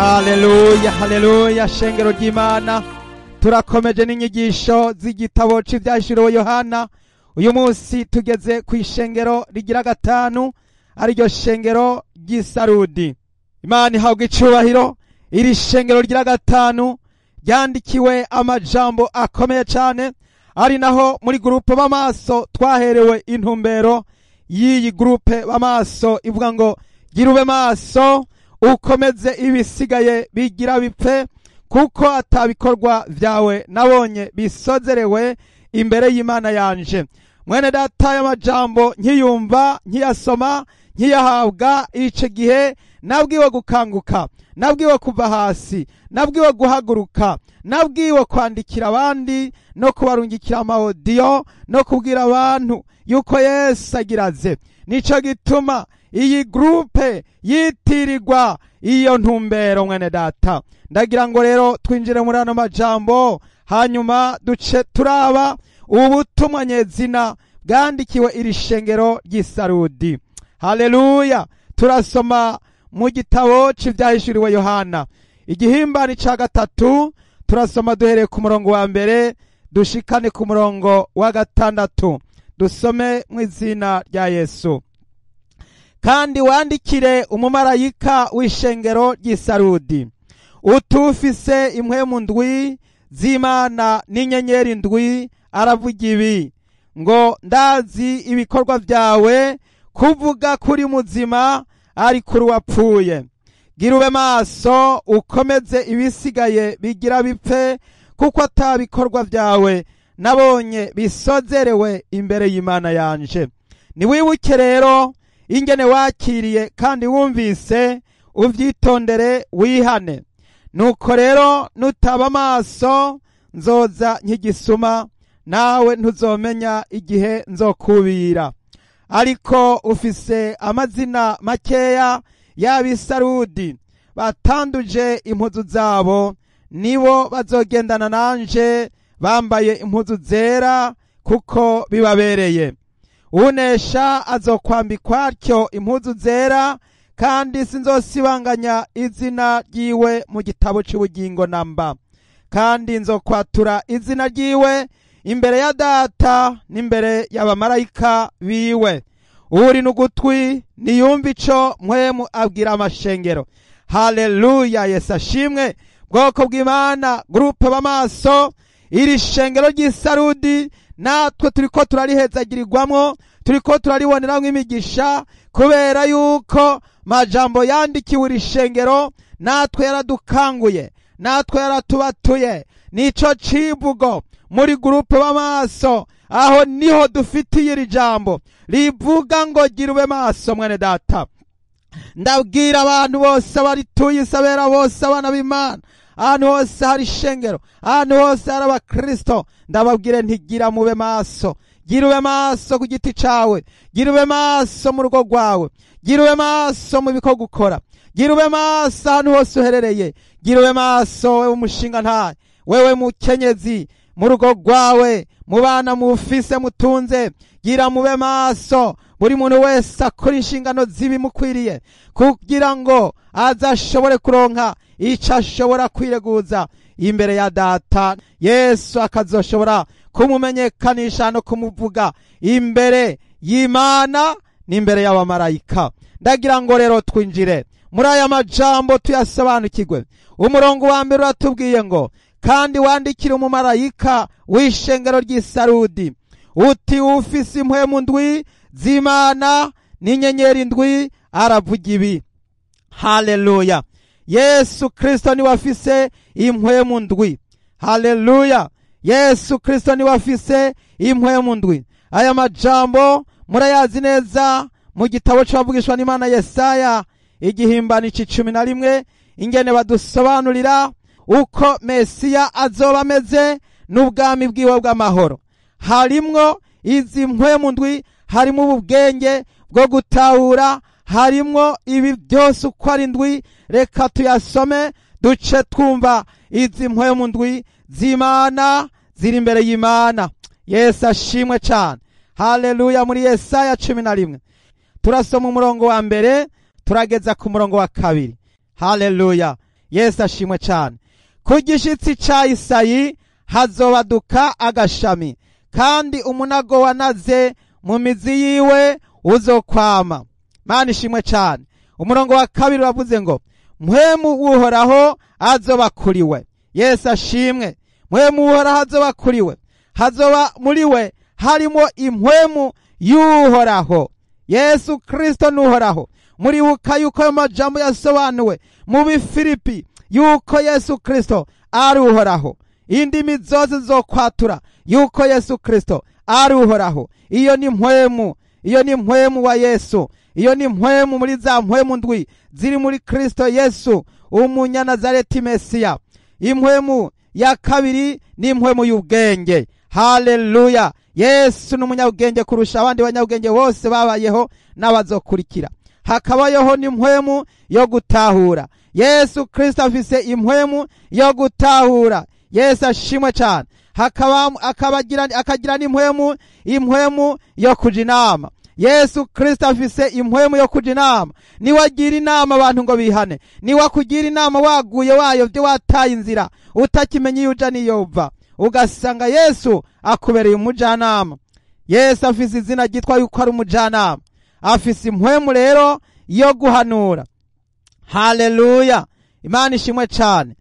Haleluya, haleluya, shengero ry'Imana. Turakomeje n'inyigisho z'igitabo c'Ivyahishuriwe Yohana. Uyu munsi tugeze ku ishengero rigira gatanu, ariryo shengero ry'Isarudi. Imana ihabwa icubahiro. Iri shengero rigira gatanu ryandikiwe amajambo akomeye cane, ari naho muri groupe b'amaso twaherewe intumbero y'iyi groupe b'amaso ivuga ngo gira ube maso, ukomeze ibisigaye bigira bipfe, kuko atabikorwa vyawe nabonye bisozerewe imbere y'Imana yanje. Mwene data, y'amajambo nkiyumva, nkiyasoma, nkiyahabwa ico gihe, nabwiwe gukanguka, nabwiwe kuva hasi, nabwiwe guhaguruka, nabwiwe kwandikira abandi no kubarungikira amawodiyo no kubwira abantu yuko Yesu agiraze. Nico gituma iyi groupe yitirirwa iyo ntumbero. Mwene data, ndagira ngo rero twinjire muri ano majambo, hanyuma duce turaba ubutumwa nyezina bwandikiwe iri shengero ry'Isarudi. Haleluya! Turasoma mu gitabo c'Ivyahishuriwe Yohana, igihimbani ca gatatu. Turasoma duhereye ku murongo wa mbere dushikane ku murongo wa gatandatu. Dusome mu izina rya Yesu. Kandi wandikire umumarayika w'ishengero ry'Isarudi utufise impwemu ndwi z'Imana n'inyenyeri ndwi, aravuga ibi ngo: ndazi ibikorwa vyawe, kuvuga kuri muzima ari kuri wapfuye. Gira ube maso, ukomeze ibisigaye bigira bipfe, kuko atabikorwa vyawe nabonye bisozerewe imbere y'Imana yanje. Niwibuke rero ingene wakiriye kandi wumvise, uvyitondere, wihane. Nuko rero nutaba amaso, nzoza nk'igisuma, nawe ntuzomenya igihe nzokubira. Ariko ufise amazina makeya y'Abisarudi batanduje impuzu zabo, nibo bazogendana nanje bambaye impuzu zera, kuko bibabereye. Unesha azokwambikwa atyo impuzu zera, kandi sinzosibanganya izina ryiwe mu gitabo c'ubugingo namba, kandi nzokwatura izina ryiwe imbere ya Data n'imbere y'abamarayika biwe. Uri n'ugutwi niyumva ico Mpwemu abwira amashengero. Haleluya! Yesu ashimwe. Bwoko bw'Imana, groupe b'amaso, iri shengero ry'Isarudi natwe turiko turarihezagirirwamwo, turiko turariboneramwo imigisha, kubera yuko majambo yandikiwe iri shengero natwe yaradukanguye, natwe yaratubatuye. Nico civugo muri groupe b'amaso, aho niho dufitiye iri jambo rivuga ngo gira ube maso. Mwene data, ndabwira abantu bose barituye isabera bose, abana b'Imana, ahantu hose hari ishengero, ahantu hose hari abakristo, ndababwire ntigira mube maso. Gira ube maso ku giti cawe, gira ube maso mu rugo rwawe, gira ube maso mu bikorwa ukora, gira ube maso ahantu hose uherereye, gira ube maso wewe umushinga ntaye, wewe mukenyezi, mu rugo rwawe, mu bana mufise mutunze, gira mube maso. Buri muntu wese akora inshingano zibimukwiriye, kugira ngo azashobore kuronka ico ashobora kwireguza imbere ya Data, Yesu akazoshobora kumumenyekanisha no kumuvuga imbere y'Imana n'imbere y'abamarayika. Ndagira ngo rero twinjire muri aya majambo tuyasobanukirwe. Umurongo wa mbere uratubwiye ngo: kandi wandikire umumarayika w'ishengero ry'Isarudi uti: ufise impwemu ndwi z'Imana n'inyenyeri ndwi aravuga ibi. Haleluya! Yesu Kristo niwe afise impwemu ndwi. Haleluya! Yesu Kristo niwe afise impwemu ndwi. Aya majambo murayazi neza mu gitabo c'abavugishwa n'Imana Yesaya, igihimbano c'11, ingene badusobanurira uko Mesiya azoba ameze n'ubwami bwiwe bw'amahoro. Harimwo izi mpwemu ndwi, harimo ubu bwenge bwo gutahura, harimwo ibi byose uko ari ndwi. Reka tuyasome duce twumva izi mpwemu ndwi z'Imana ziri imbere y'Imana. Yesu ashimwe cyane. Haleluya! Muri Yesaya 11 turasoma umurongo wa mbere turageza ku murongo wa kabiri. Haleluya! Yesu ashimwe cyane. Ku gishitsi ca Isayi hazobaduka agashami, kandi umunago wanaze mu mizi yiwe uzokwama. Mana ishimwe cyane. Umurongo wa 2 uravuze ngo mpwemu w'Uhoraho azoba kuriwe. Yesu ashimwe. Mpwemu w'Uhoraho azoba kuriwe, hazoba muri we harimo impwemu y'Uhoraho. Yesu Kristo n'Uhoraho. Muribuka yuko ayo majambo yasobanuwe mu Bifilipi yuko Yesu Kristo ari Uhoraho. Indimi zose zokwatura yuko Yesu Kristo ari Uhoraho. Iyo ni mpwemu, iyo ni mpwemu wa Yesu. Iyo ni mpwemu muri za mpwemu ndwi ziri muri Kristo Yesu umunyanazareti Mesiya. Impwemu ya 2 ni impwemu y'ubwenge. Haleluya. Yesu ni umunyabwenge kurusha abandi banyabwenge bose babayeho n'abazokurikira. Hakabayeho n'impwemu yo gutahura. Yesu Kristo afise impwemu yo gutahura. Yesu ashimwe cyane. Akagira n'impwemu, impwemu yo kuja inama. Yesu Kristo afise impwemu yo kuja inama. Niwe agira inama abantu ngo bihane. Niwe akugira inama waguye wayovye wataye inzira, utakimenya iyo uja n'iyo uva, ugasanga Yesu akubereye umujanama. Yesu afise izina ryitwa yuko ari umujanama. Afise impwemu rero yo guhanura. Haleluya. Imana ishimwe cyane.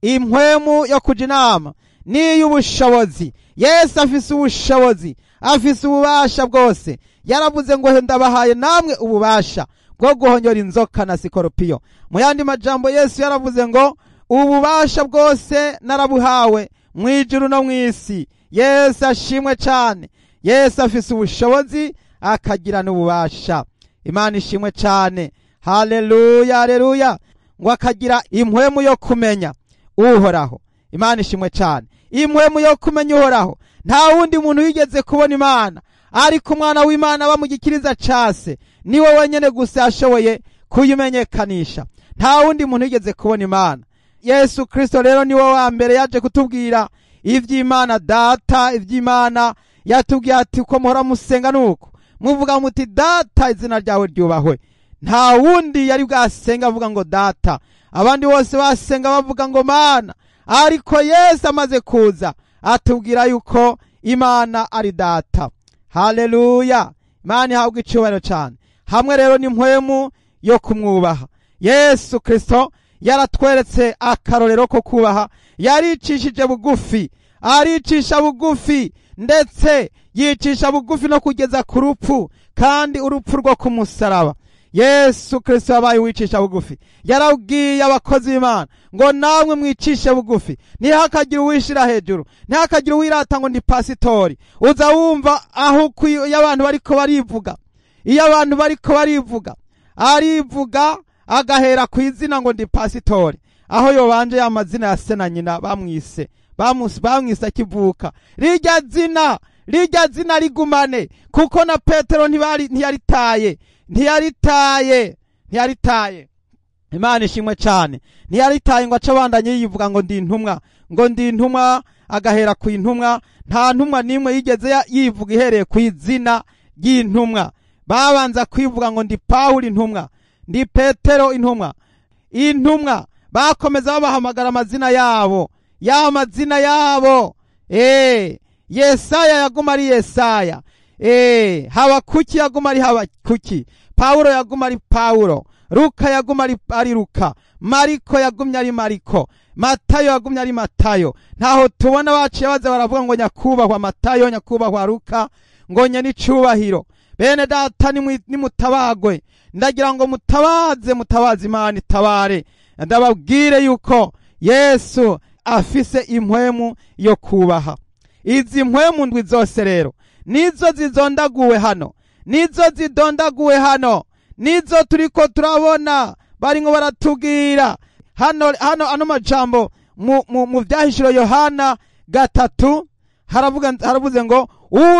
Impwemu yo kuja inama ni y'ubushobozi. Yesu afise ubushobozi, afise ububasha bwose. Yaravuze ngo ndabahaye namwe ububasha bwo guhonyora inzoka na sikoropiyo. Mu yandi majambo Yesu yaravuze ngo ububasha bwose narabuhawe mu ijuru no mu isi. Yesu ashimwe cyane. Yesu afise ubushobozi akagira n'ububasha. Imana ishimwe cyane. Haleluya, haleluya. Ngo akagira impwemu yo kumenya Uhoraho. Imana ishimwe cyane. Impwemu yo kumenya Uhoraho. Nta wundi muntu yigeze kubona Imana, ariko umwana w'Imana bamugikiriza case niwe wenyene gusa yashoboye kuyimenyekanisha. Nta wundi muntu yigeze kubona Imana. Yesu Kristo rero niwe wa mbere yaje kutubwira ivy'Imana Data, ivy'Imana. Yatubwiye ati uko muhora musenga nuko muvuga muti Data, izina ryawe ryubahwe. Nta wundi yari bwasenga avuga ngo Data. Abandi bose basenga bavuga ngo Mana, ariko Yesu amaze kuza atubwira yuko Imana ari Data. Haleluya. Imana ihabwe icyubahiro cyane. Hamwe rero n'impwemu yo kumwubaha. Yesu Kristo yaratweretse akarorero ko kubaha. Yaricishije bugufi, aricisha bugufi, ndetse yicisha bugufi no kugeza ku rupfu, kandi urupfu rwo ku musaraba. Yesu Kristo yabaye uwicisha bugufi. Yarabwiye abakozi b'Imana ngo namwe mwicishe bugufi, ntihakagire uwishira hejuru, ntihakagire uwirata ngo ndi pasitori. Uza wumva aho iyo abantu bariko barivuga, iyo abantu bariko barivuga, arivuga agahera ku izina ngo ndi pasitori, aho yobanje ya mazina ya se na nyina bamwise, bamwise akivuka. Rijya zina rigumane, kuko na Petero ntiyaritaye. Imana ishimwe cyane. Ntiyaritaye ngo ace abandanye yivuga ngo ndi intumwa, ngo ndi intumwa, agahera ku intumwa. Nta ntumwa nimwe yigeze yivuga ihereye ku izina ry'intumwa. Babanza kwivuga ngo ndi Pawulo intumwa, ndi Petero intumwa. Intumwa bakomeza babahamagara amazina yabo, ya mazina yabo. Yesaya yaguma ari Yesaya. Habakuki yaguma ari Habakuki. Paulo yaguma ari Paulo. Luka yaguma ari Luka. Mariko yagumye ari Mariko. Matayo yagumye ari Matayo. Ntaho tubona baciye baza baravuga ngo nyakubahwa Matayo, nyakubahwa Luka, ngo nye n'icubahiro. Bene data nimutabagwe. Ndagira ngo mutabaze, mutabaze Imana itabare. Ndababwire yuko Yesu afise impwemu yo kubaha. Izi mpwemu ndwi zose rero nizo zizondaguwe hano, nizo zidondaguwe hano, nizo turiko turabona baringo baratubwira hano. Hano ano majambo mu vyahishiro Yohana 3 haravuze ngo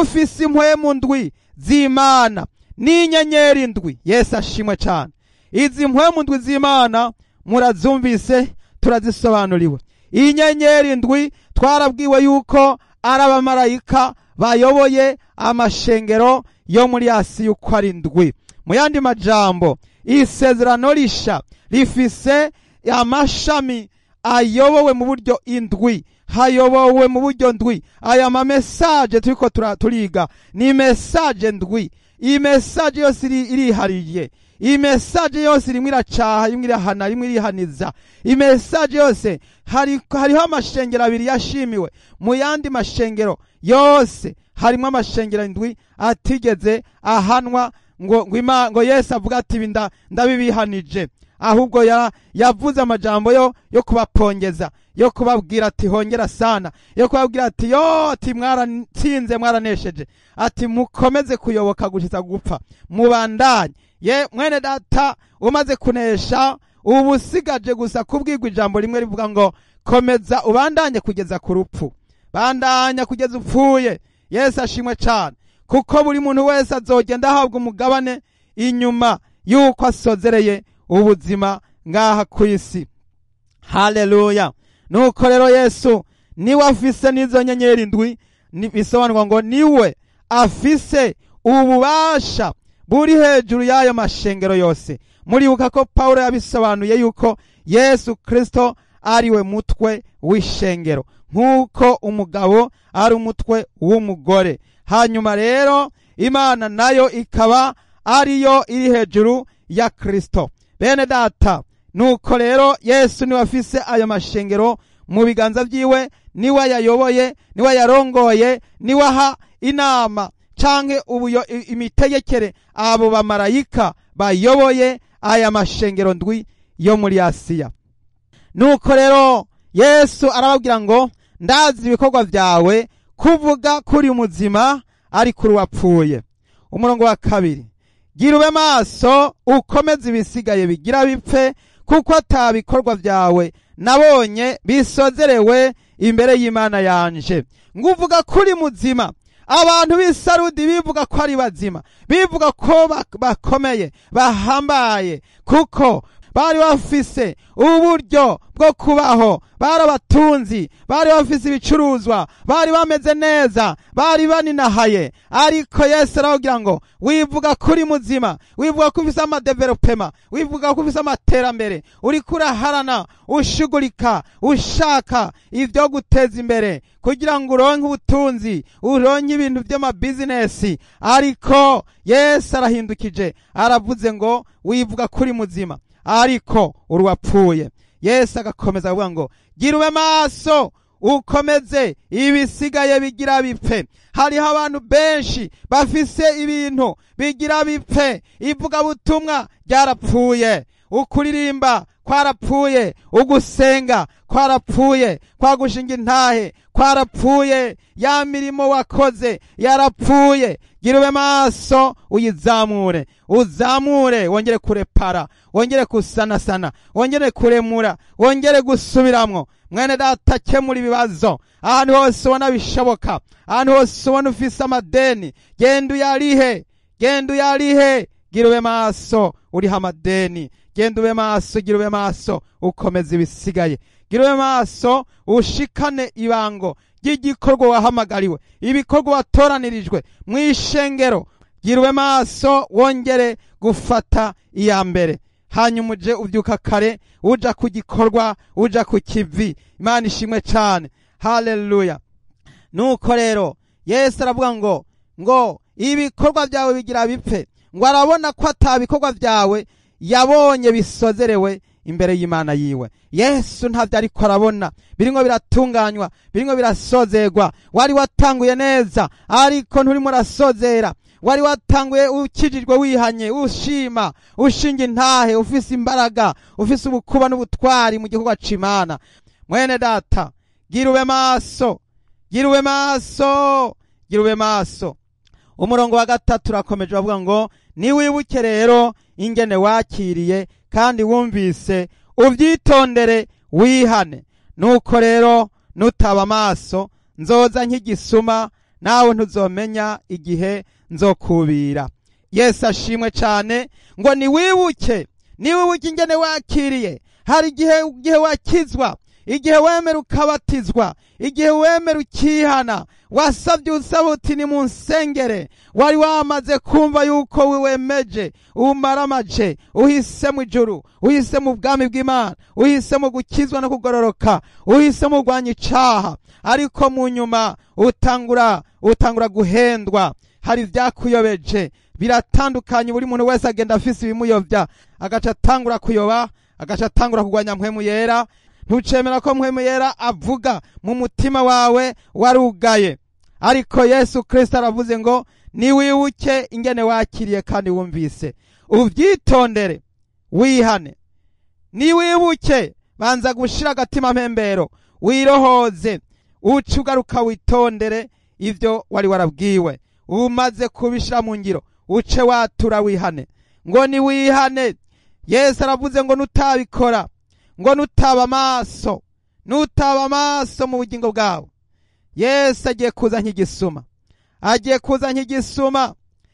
ufise impwemu ndwi z'Imana n'inyenyeri ndwi. Yesu ashimwe cyane. Izi mpwemu ndwi z'Imana murazumvise, turazisobanuriwe. Inyenyeri ndwi twarabwiwe yuko ari abamarayika bayoboye amashengero yo muri Asiya uko ari ndwi. Mu yandi majambo, isezerano risha rifise Amashami ayobowe mu buryo indwi, hayobowe mu buryo ndwi. Aya ma message turiko turiga ni message ndwi. Iyi message yose irihariye, iyi message yose irimwo iracaha, imwe irahana, imwe irihaniza. Iyi message yose hariho amashengero abiri yashimiwe. Mu yandi mashengero yose harimo amashengero indwi atigeze ahanwa ngo Yesu avuga ati ibi ndabibihanije, ahubwo yavuze amajambo yo kubapongeza, yo kubabwira ati hongera sana, yo kubabwira ati yo, ati mwaratsinze, mwaranesheje, ati mukomeze kuyoboka gushitsa gupfa, mubandanye. Ye mwene data, umaze kunesha ubu usigaje gusa kubwirwa ijambo rimwe rivuga ngo komeza ubandanye kugeza ku rupfu, bandanya kugeza upfuye. Yesu ashimwe cyane, kuko buri muntu wese azogenda ahabwa umugabane inyuma yuko asozereye ubuzima ngaha ku isi. Haleluya! Nuko rero Yesu niwe afise n'izo nyenyeri ndwi, bisobanurwa ngo niwe afise ububasha buri hejuru y'ayo mashengero yose. Muribuka ko Paulo yabisobanuye yuko Yesu Kristo ariwe mutwe w'ishengero, nk'uko umugabo ari umutwe w'umugore. Hanyuma rero Imana nayo ikaba ariyo iri hejuru ya Kristo. Bene data, nuko rero Yesu niwe afise ayo mashengero mu biganza vyiwe, niwe yayoboye, niwe yarongoye, niwe aha inama canke imitegekere abo bamarayika bayoboye aya mashengero ndwi yo muri Asiya. Nuko rero Yesu arababwira ngo ndazi ibikorwa vyawe, kuvuga kuri muzima ariko wapfuye. Umurongo wa 2, gira ube maso ukomeze ibisigaye bigira bipfe, kuko atabikorwa vyawe nabonye bisozerewe imbere y'Imana yanje. Nguvuga kuri muzima. Abantu b'Isarudi bivuga ko ari bazima, bivuga ko bakomeye, bahambaye, kuko bari bafise uburyo bwo kubaho, bari abatunzi, bari bafise ibicuruzwa, bari bameze neza, bari baninahaye. Ariko Yesu arababwira ngo wivuga kuri muzima, wivuga ko ufise amadevelopema, wivuga ko ufise amaterambere, uriko uraharana, ushugurika, ushaka ivyo guteza imbere kugira ngo uronke ubutunzi, uronke ibintu vy'amabizinesi. Ariko Yesu arahindukije aravuze ngo wivuga kuri muzima ariko uruwapfuye. Yesu agakomeza avuga ngo gira ube maso ukomeze ibisigaye bigira bipfe. Hariho abantu benshi bafise ibintu bigira bipfe. Ivugabutumwa ryarapfuye, ukuririmba kwarapfuye, ugusenga kwarapfuye, kwagushinga intahe kwarapfuye, ya mirimo wakoze yarapfuye. Gira ube maso uyizamure, uzamure, wongere kurepara, wongere kusanasana, wongere kuremura, wongere gusubiramwo. Mwene data, kemura ibibazo ahantu hose ubona bishoboka, ahantu hose ubona ufise amadeni, genda uyarihe, genda uyarihe. Gira ube maso uriha amadeni, genda ube maso, gira ube maso ukomeze ibisigaye, gira ube maso ushikane ibango ry'igikorwa wahamagariwe, ibikorwa watoranirijwe mw'ishengero. Gira ube maso wongere gufata iya mbere. Hanyuma uje uvyuka kare, uja ku gikorwa, uja ku kivi. Imana ishimwe cyane. Haleluya! Nuko rero Yesu aravuga ngo ibikorwa byawe bigira bipfe, ngo arabona ko atabikorwa byawe yabonye bisozerewe imbere y'Imana yiwe. Yesu ntavyo ariko arabona, birimwo biratunganywa, birimwo birasozerwa. Wari watanguye neza ariko nturimo urasozera. Wari watanguye ukijijwe, wihanye, ushima, ushinga intahe, ufise imbaraga, ufise ubukuba n'ubutwari mu gikorwa c'Imana. Mwene data, gira ube maso, gira ube maso, gira ube maso. Umurongo wa 3 urakomeje bavuga ngo niwibuke rero ingene wakiriye kandi wumvise, uvyitondere wihane. Nuko rero nutaba maso nzoza nk'igisuma, nawe ntuzomenya igihe nzokubira. Yesu ashimwe cyane. Ngo niwibuke, niwibuke ingene wakiriye. Hari igihe wakizwa, Igihe wemera ukabatizwa, igihe wemera ukihana, wasabye usaba uti ni mu nsengere, wari wamaze kumva yuko wiwemeje, umaramaje, uhise mu ijuru, uhise mu bwami bw'Imana, uhise mu gukizwa no kugororoka, uhise mu kurwanya icaha. Ariko mu nyuma utangura guhendwa, hari ibyakuyobeje biratandukanye. Buri muntu wese agenda afise ibimuyobya, agaca atangura kuyoba, agaca atangura kurwanya Mpwemu Yera. Ntucemera ko Mpwemu Yera avuga mu mutima wawe, warugaye. Ariko Yesu Kristo aravuze ngo niwibuke ingene wakiriye kandi wumvise, uvyitondere wihane. Niwibuke, banza gushira agatima mpembero, wirohoze, uce ugaruka witondere ivyo wari warabwiwe. Umaze kubishira mu ngiro, uce watura wihane. Ngo niwihane, Yesu aravuze ngo nutabikora, ngo nutaba amaso, nutaba amaso mu bugingo bwawe, Yesu agiye kuza nk'igisuma, agiye kuza nk'igisuma.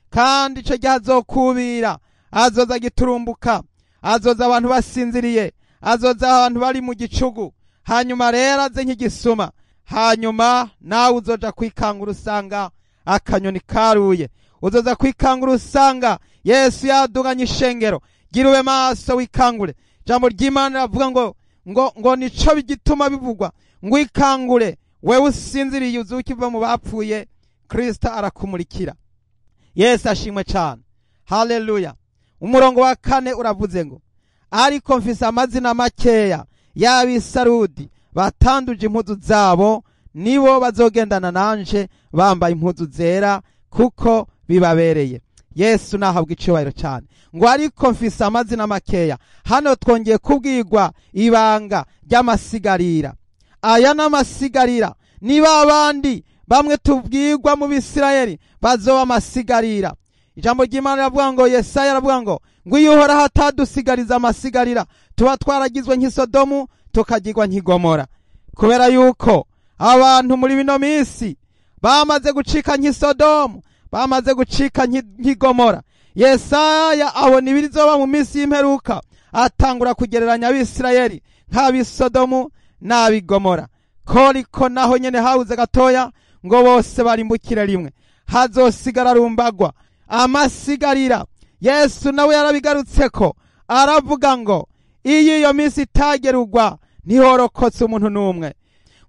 Kandi ico gihe azokubira, azoza giturumbuka, azoza abantu basinziriye, azoza abantu bari mu gicugu. Hanyuma rero aze nk'igisuma, hanyuma nawe uzoja kwikangura usanga akanyoni karuye, uzoza kwikangura usanga Yesu yaduganye ishengero. Gira ube maso, wikangure. Ijambo ry'Imana riravuga ngo nico bigituma bivugwa ngo ikangure wewe usinziriye, uzuke uva mu bapfuye, Kristo arakumurikira. Yesu ashimwe cyane, haleluya. Umurongo wa 4 uravuze ngo ariko mfise amazina makeya y'abisarudi batanduje impuzu zabo, nibo bazogendana nanje bambaye impuzu zera, kuko bibabereye. Yesu nahabwa icyubahiro cyane. Ngo ariko mfise amazina makeya. Hano twongeye kubwirwa ibanga ry'amasigarira. Aya n'amasigarira niba abandi bamwe tubwirwa mu Bisirayeli bazoba amasigarira. Ijambo ry'Imana riravuga ngo, Yesaya aravuga ngo iyo Uhoraho atadusigariza amasigarira, tuba twaragizwe nk'isodomu, tukagirwa nk'igomora. Kubera yuko abantu muri bino minsi bamaze gucika nk'isodomu, bamaze gucika nk'igomora. Yesaya abona ibirizoba mu minsi y'imperuka, atangura kugereranya Abisirayeli nk'abisodomu n'abigomora. Koriko naho nyene habuze gatoya ngo bose barimbukire rimwe, hazosigara rumbagwa amasigarira. Yesu nawe yarabigarutseko, aravuga ngo iyo minsi itagerugwa ntihorokotse umuntu n'umwe,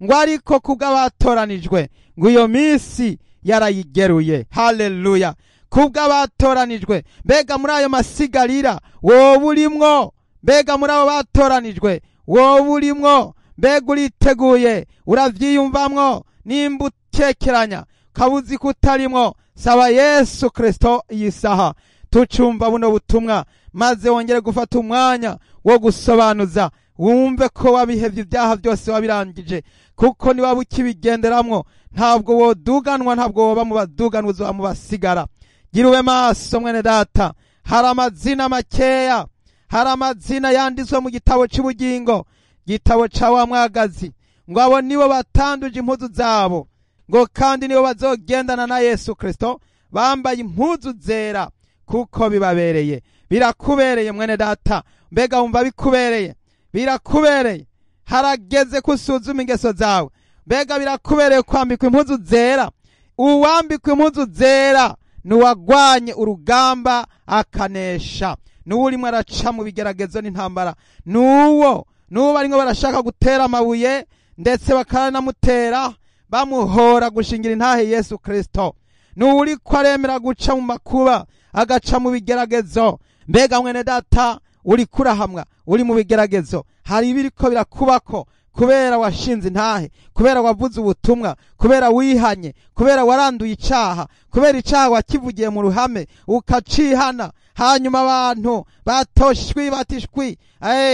ngo ariko kubw'abatoranijwe ngo iyo minsi yarayigeruye. Haleluya! Kubw'abatoranijwe. Mbega muri ayo masigarira wowe urimwo? Mbega muri abo batoranijwe wowe urimwo? Mbega uriteguye? Uravyiyumvamwo? Nimba ukekeranya kabuzi kutarimwo, saba Yesu Kristo iyi saha tucumva buno butumwa, maze wongere gufata umwanya wo gusobanuza, wumve ko wabihevye ibyaha byose, wabirangije. Kuko niba ukibigenderamwo, ntabwo woduganwa, ntabwo woba mu baduganwa, uzoba mu basigara. Gira ube maso mwene data. Hari amazina makeya, hari amazina yanditswe mu gitabo cy'ubugingo, gitabo ca wa mwagazi. Ngo abo nibo batanduje impuzu zabo, ngo kandi nibo bazogendana na Yesu Kristo bambaye impuzu zera, kuko bibabereye. Birakubereye mwene data? Mbega wumva bikubereye? Birakubereye? Harageze kusuzuma ingeso zawe. Mbega birakubereye kwambikwa impuzu zera? Uwambikwa impuzu zera nuwagwanye urugamba akanesha, nuwo urimo araca mu bigeragezo n'intambara, nuwo barimwo barashaka gutera amabuye, ndetse bakanamutera bamuhora gushingira intahe Yesu Kristo, nuwo uriko aremera guca mu makuba, agaca mu bigeragezo. Mbega mwene data, uri kurahamwa, uri mu bigeragezo, hari ibiriko birakubako kubera washinze intahe, kubera wavuze ubutumwa, kubera wihanye, kubera waranduye icaha, kubera icaha wakivugiye mu ruhame ukacihana, hanyuma abantu batoshwi batishwi,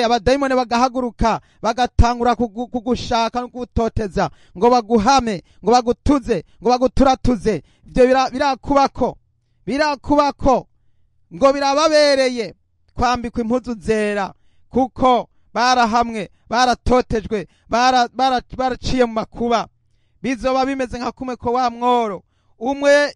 abadayimoni bagahaguruka bagatangura kugushaka no kugutoteza, ngo baguhame, ngo bagutuze, ngo baguturatuze. Ibyo birakubako, birakubako. Ngo birababereye kwambikwa impuzu zera, kuko barahamwe, baratotejwe, baraciye mu makuba. Bizoba bimeze nka kumwe ko wa mworo umwe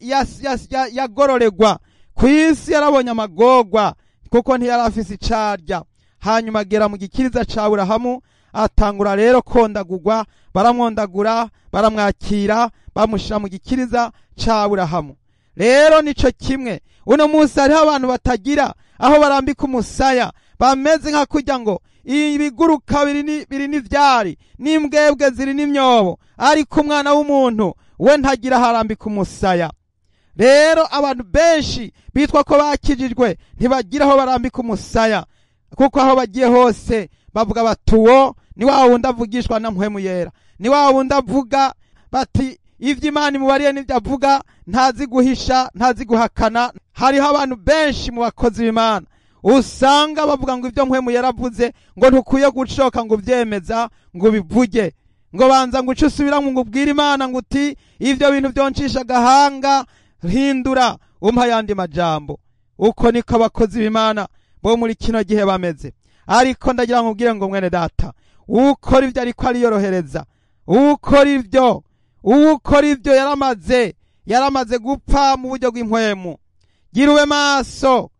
yagororegwa ku isi, yarabonye amagorwa kuko ntiyari afise icarya, hanyuma agera mu gikiriza ca Aburahamu, Atangura rero kondagurwa, baramwondagura, baramwakira, bamushira mu gikiriza ca Aburahamu. Rero nico kimwe uno munsi hariho abantu batagira aho barambika umusaya, bameze nka kurya ngo ibiguruka biri n'ivyari, n'imbwebwe ziri n'imyobo, ariko umwana w'umuntu we ntagira aho arambika umusaya. Rero abantu benshi bitwa ko bakijijwe ntibagira aho barambika umusaya, kuko aho bagiye hose bavuga bati uwo ni wa wundi avugishwa na Mpwemu Yera, ni wa wundi avuga bati ivyo Imana imubariye n'ivyo avuga ntazi guhisha, ntazi guhakana. Hariho abantu benshi mu bakozi b'Imana usanga bavuga ngo ivyo Mpwemu Yera avuze ngo ntukwiye gucoka ngo uvyemeza ngo ubivuge, ngo banza ngo uce usubiramwo ngo ubwire Imana ngo uti ivyo bintu vyoncisha agahanga, hindura umpa yandi majambo. Uko niko abakozi b'Imana bo muri kino gihe bameze. Ariko ndagira ngo ubwire ngo mwene data, ukora ivyo ariko ariyorohereza, ukora ivyo yaramaze gupfa mu buryo bw'impwemu. Gira ube maso,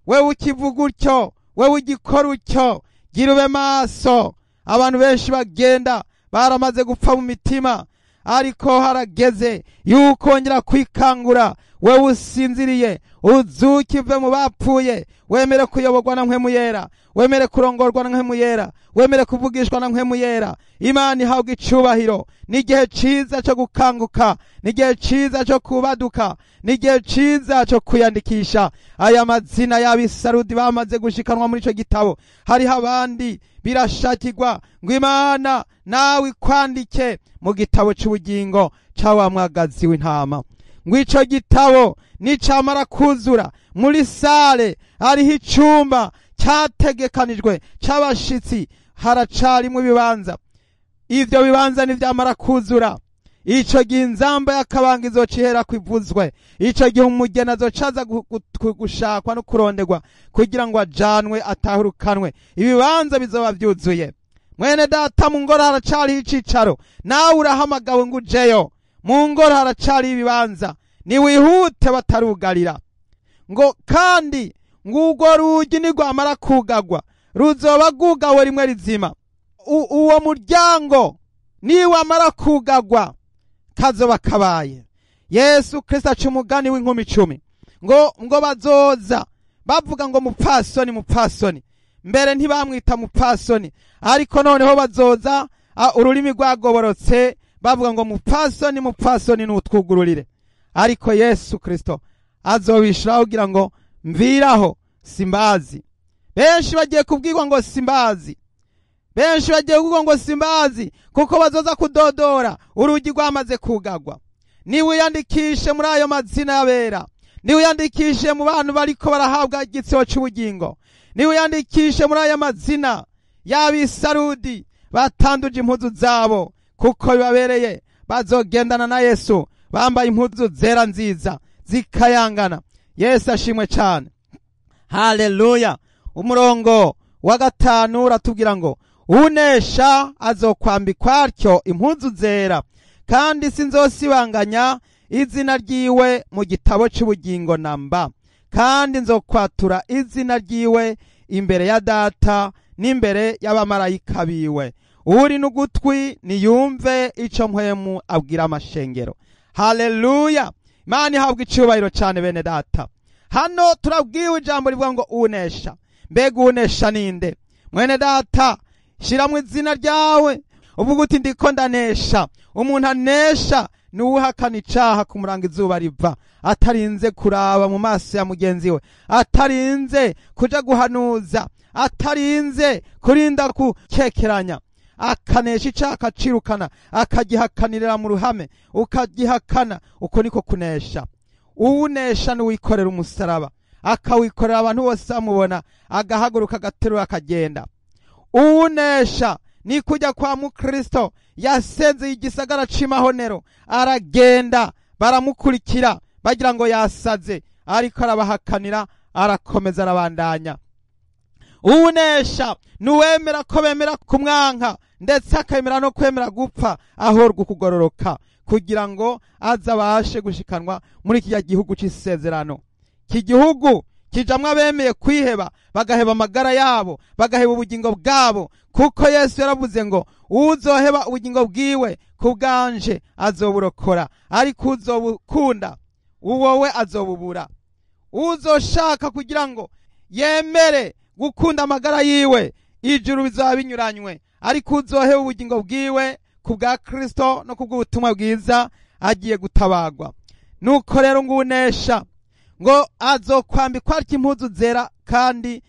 wewe ukivuga utyo, wewe ugikora utyo, gira ube maso. Abantu benshi bagenda baramaze gupfa mu mitima, ariko harageze yuko wongera kwikangura. Wewe usinziriye, uzuke uve mu bapfuye, wemere kuyoborwa na Mpwemu Yera, wemere kurongorwa na Mpwemu Yera, wemere kuvugishwa na Mpwemu Yera. Imana ihabwa icubahiro. Ni igihe ciza co gukanguka, ni igihe ciza co kubaduka, ni igihe ciza co kwiyandikisha. Aya mazina y'abisarudi bamaze gushikanwa muri ico gitabo, hariho abandi birashakirwa ngo Imana nawe ikwandike mu gitabo c'ubugingo ca wa mwagazi w'intama. Ngo ico gitabo nicamara kuzura, muri sale hariho icumba cyategekanijwe c'abashitsi, haracarimwo ibibanza. Ivyo bibanza nivyamara kuzura, ico gihe inzamba y'akabanga izoca ihera kwivuzwe. Ico gihe umugeni azoca aza gushakwa no kuronderwa kugira ngo ajanwe atahurukanwe. Ibibanza bizoba vyuzuye. Mwene data, mu ngoro haracariho icicaro, nawe urahamagawe ngo ujeyo. Mu ngoro haracariho ibibanza, niwihute batarugarira. Ngo kandi ng'urwo rugi nirwamara kugagwa, ruzoba rwugawe rimwe rizima. Uwo muryango niwamara kugagwa kazoba kabaye. Yesu Kristo aca umugani w'inkumi 10 ngo bazoza bavuga ngo mupfasoni, mupfasoni. Mbere ntibamwita mupfasoni, ariko noneho bazoza ururimi rwagoborotse bavuga ngo mupfasoni, mupfasoni nutwugururire. Ariko Yesu Kristo azobishura kugira ngo mviraho simbazi. Benshi bagiye kubwirwa ngo simbazi, benshi bagiye kubwirwa ngo simbazi, kuko bazoza kudodora urugi rwamaze kugagwa. Niwiyandikishe muri ayo mazina y'abera, niwiyandikishe mu bantu bariko barahabwa igitsibo c'ubugingo, niwiyandikishe muri aya mazina y'abisarudi batanduje impuzu zabo, kuko bibabereye. Bazogendana na Yesu bambaye impuzu zera nziza zikayangana. Yesu ashimwe cyane. Haleluya. Umurongo wa 5 uratubwira ngo unesha azokwambikwa atyo impuzu zera, kandi sinzosibanganya izina ryiwe mu gitabo c'ubugingo namba, kandi nzokwatura izina ryiwe imbere ya data n'imbere y'abamarayika biwe. Uri n'ugutwi niyumve ico Mpwemu abwira amashengero. Haleluya. Imana ihabwa icubahiro cyane bene data. Hano turabwiwe ijambo rivuga ngo unesha. Mbega unesha ninde? Mwene data, shiramwo izina ryawe uvuga uti ndiko ndanesha. Umuntu anesha ni uwuhakana icaha kumuranga izuba riva, atarinze kuraba mu maso ya mugenzi we, atarinze kuja guhanuza, atarinze kurinda kukekeranya. Akanesha icaha akacirukana, akagihakanirira mu ruhame, ukagihakana. Uko niko kunesha. Uwunesha ni uwikorera umusaraba, akawikorera abantu bose bamubona, agahaguruka agaterura akagenda. Uwunesha ni kujya kwa mukristo yasezeye igisagara c'imahonero, aragenda baramukurikira bagira ngo yasaze, ariko arabahakanira, arakomeza arabandanya. Uwunesha nuwemera ko bemera kumwanka, ndetse akemera no kwemera gupfa ahorwa ukugororoka, kugira ngo azabashe gushikanwa muri kijya gihugu c'isezerano. Iki gihugu kijamwo abemeye kwiheba, bagaheba amagara yabo, bagaheba ubugingo bwabo, Kuko Yesu yaravuze ngo uzoheba ubugingo bwiwe ku bwanje azoburokora, ariko uzobukunda uwowe azobubura. Uzoshaka kugira ngo yemere gukunda amagara yiwe, ijuru bizaba binyuranywe, ariko uzoheba ubugingo bwiwe ku bwa Kristo no ku bw'ubutumwa bwiza agiye gutabagwa. Nuko rero ngunesha ngo azokwambikwa impuzu zera, kandi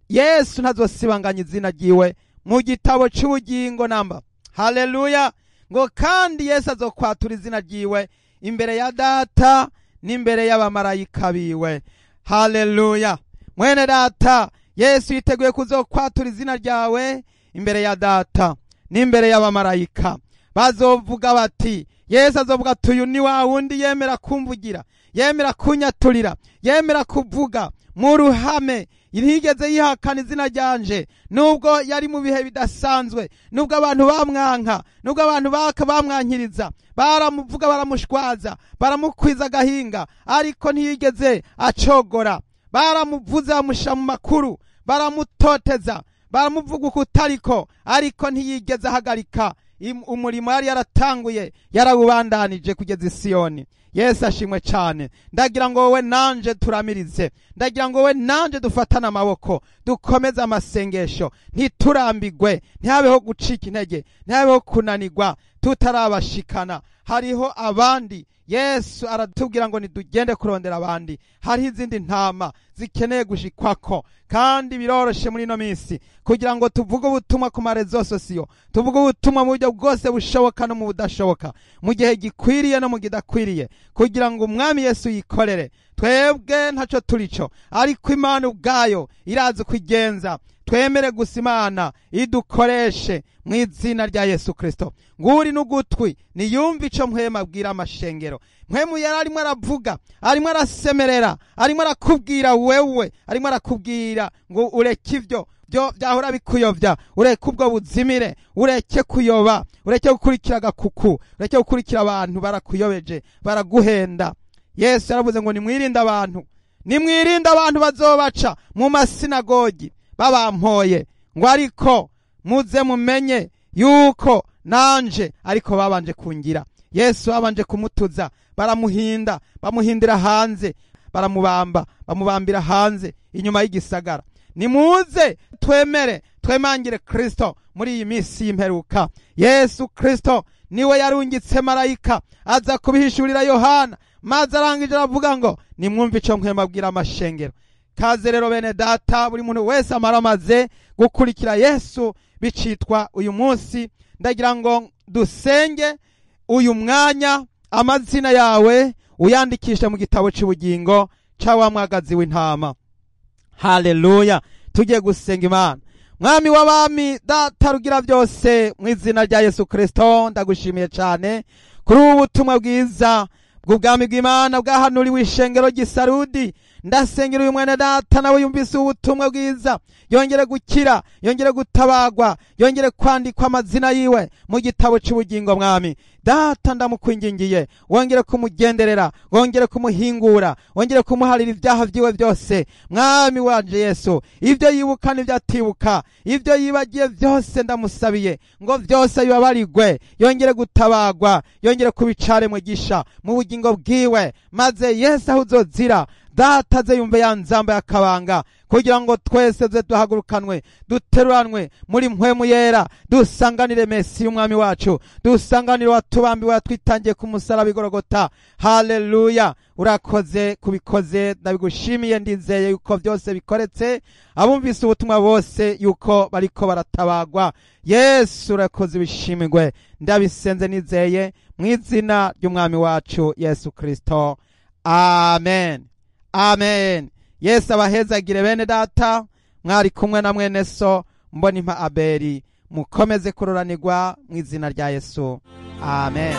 Yesu ntazosibanganya izina ryiwe mu gitabo cy'ubugingo namba. Haleluya! Ngo kandi Yesu azokwatura izina ryiwe imbere ya Data n'imbere y'abamarayika biwe. Haleluya! Mwene Data, Yesu yiteguye kuzokwatura izina ryawe imbere ya Data n'imbere y'abamarayika. Bazovuga bati, Yesu azovuga ati uyu ni wa wundi yemera kumvugira, yemera kunyaturira, yemera kuvuga mu ruhame, ntiyigeze yihakana izina ryanje, nubwo yari mu bihe bidasanzwe, nubwo abantu bamwanka, nubwo abantu bamwankiriza, baramuvuga, baramushwaza, baramukwiza agahinga, ariko ntiyigeze acogora. Baramuvuze, bamusha mu makuru, baramutoteza, baramuvuga ukutariko, ariko ntiyigeze ahagarika umurimo yari yaratanguye, yarawubandanije kugeza i Siyoni. Yesu ashimwe cyane. Ndagira ngo wowe nanje turamirize, ndagira ngo wowe nanje dufatane amaboko, dukomeze amasengesho, ntiturambigwe, ntihabeho gucika intege, ntihabeho kunanirwa tutarabashikana. Hariho abandi Yesu aratubwira ngo nidugende kurondera abandi. Hariho izindi ntama zikeneye gushikwako, kandi biroroshe muri ino minsi kugira ngo tuvuge ubutumwa ku marezo sosiyo, tuvuge ubutumwa mu buryo bwose bushoboka no mu budashoboka, mu gihe gikwiriye no mu kidakwiriye, kugira ngo umwami Yesu yikorere. Twebwe ntaco turico, ariko Imana ubwayo irazi kugenza. Twemere gusa Imana idukoreshe mu izina rya Yesu Kristo. Nguri n'ugutwi niyumva ico Mpwemu abwira amashengero. Mpwemu yari arimo aravuga, arimo arasemerera, arimo arakubwira wewe, arimo arakubwira ngo ureke ivyo byo byahora bikuyobya, ureke ubwo buzimire, ureke kuyoba, ureke gukurikira agakuku, ureke gukurikira abantu barakuyobeje, baraguhenda. Yesu yaravuze ngo nimwirinde abantu, nimwirinde abantu bazobaca mu masinagogi babampoye, ngo ariko muze mumenye yuko nanje ariko babanje kungira. Yesu babanje kumutuza, baramuhinda, bamuhindira hanze, baramubamba, bamubambira hanze inyuma y'igisagara. Nimuze twemere, twemangire Kristo muri iyi minsi y'imperuka. Yesu Kristo niwe yarungitse marayika aza kubihishurira Yohana, maze arangije aravuga ngo nimwumve ico Mpwemu abwira amashengero. Kaze rero bene Data, buri muntu wese amaramaze gukurikira Yesu bicitwa uyu munsi. Ndagira ngo dusenge uyu mwanya, amazina yawe uyandikishe mu gitabo cy'ubugingo ca wa mwagazi w'intama. Haleluya! Tugiye gusenga Imana. Mwami w'abami, Data rugira byose, mu izina rya Yesu Kristo ndagushimiye cyane kuri ubu butumwa bwiza bw'ubwami bw'Imana bwahanuriwe ishengero ry'Isarudi. Ndasengera uyu mwene Data nawe yumvise ubutumwa bwiza, yongere gukira, yongere gutabagwa, yongere kwandikwa amazina yiwe mu gitabo cy'ubugingo. Mwami Data ndamukwingingiye, wongere kumugenderera, wongere kumuhingura, wongere kumuharira ibyaha byiwe byose. Mwami wanje Yesu, ibyo yibuka n'ibyo atibuka, ibyo yibagiye byose ndamusabiye ngo byose bibabarigwe, yongere gutabagwa, yongere kubicare mugisha mu bugingo bwiwe, maze Yesu aho uzozira Data aze yumve ya nzamba y'akabanga, kugira ngo twese ze duhagurukanwe, duteruranwe muri Mpwemu yera, dusanganire Mesi y'umwami wacu, dusanganire watubambiwe watwitangiye ku musaraba igorogota. Haleluya! Urakoze kubikoze, ndabigushimiye, ndizeye yuko byose bikoretse, abumvise ubutumwa bose yuko bariko baratabagwa. Yesu urakoze, ibishimirwe. Ndabisenze nizeye mu izina ry'umwami wacu Yesu Kristo, amen. Amen. Yesu abahezagire bene Data, mwari kumwe na mwene so Mbonimpa Abeli. Mukomeze kuroranirwa mu izina rya Yesu, amen.